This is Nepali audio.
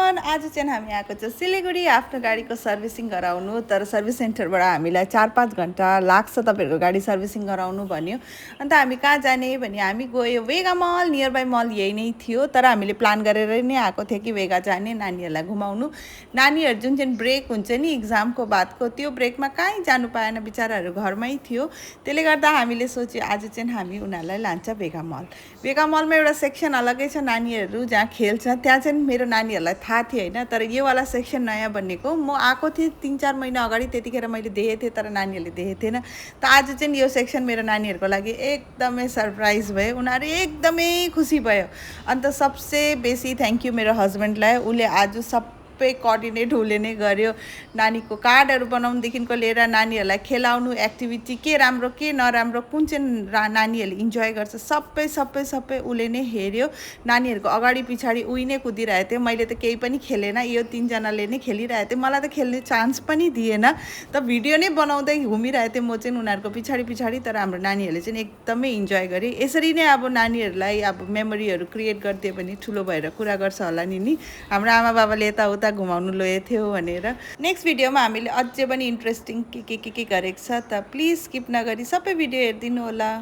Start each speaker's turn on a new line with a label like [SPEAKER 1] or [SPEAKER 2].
[SPEAKER 1] एभ्रिवान आज चाहिँ हामी आएको छ सिलिगुडी आफ्नो गाडीको सर्भिसिङ गराउनु। तर सर्भिस सेन्टरबाट हामीलाई 4-5 घन्टा लाग्छ तपाईँहरूको गाडी सर्भिसिङ गराउनु भन्यो। अन्त हामी कहाँ जाने भने हामी गयो वेगा मल, नियर बाई मल यही नै थियो। तर हामीले प्लान गरेर नै आएको थियो कि वेगा जाने, नानीहरूलाई घुमाउनु। नानीहरू जुन चाहिँ ब्रेक हुन्छ नि इक्जामको बादको, त्यो ब्रेकमा कहीँ जानु पाएन, बिचराहरू घरमै थियो। त्यसले गर्दा हामीले सोच्यो आज चाहिँ हामी उनीहरूलाई लान्छ वेगा मल। वेगा मलमा एउटा सेक्सन अलगै छ नानीहरू जहाँ खेल्छ, त्यहाँ चाहिँ मेरो नानीहरूलाई थाहा थियो होइन। तर यो वाला सेक्सन नयाँ बनेको, म आएको थिएँ 3-4 महिना अगाडि, त्यतिखेर मैले देखेको थिएँ तर नानीहरूले देखेको थिएन। त आज चाहिँ यो सेक्सन मेरो नानीहरूको लागि एकदमै सरप्राइज भयो, उनीहरू एकदमै खुसी भयो। अन्त सबसे बेसी थ्याङ्क यू मेरो हस्बेन्डलाई, उसले आज सबै कोअर्डिनेट उसले नै गर्यो। नानीको कार्डहरू बनाउनुदेखिको लिएर नानीहरूलाई खेलाउनु, एक्टिभिटी के राम्रो के नराम्रो, कुन चाहिँ नानीहरूले इन्जोय गर्छ, सबै उसले नै हेऱ्यो। नानीहरूको अगाडि पछाडि उही नै कुदिरहेको थियो, मैले त केही पनि खेलेन, यो 3जनाले नै खेलिरहेको थियो, मलाई त खेल्ने चान्स पनि दिएन। त भिडियो नै बनाउँदै घुमिरहेको थिएँ म चाहिँ उनीहरूको पछाडि। तर हाम्रो नानीहरूले चाहिँ एकदमै इन्जोय गरे। यसरी नै अब नानीहरूलाई अब मेमोरीहरू क्रिएट गरिदियो भने ठुलो भएर कुरा गर्छ होला नि हाम्रो आमा बाबाले यताउता घुमाउनु लगेको थियो भनेर। नेक्स्ट भिडियोमा हामीले अझै पनि इन्ट्रेस्टिङ के गरेको छ, त प्लिज स्किप नगरी सबै भिडियो हेरिदिनु होला।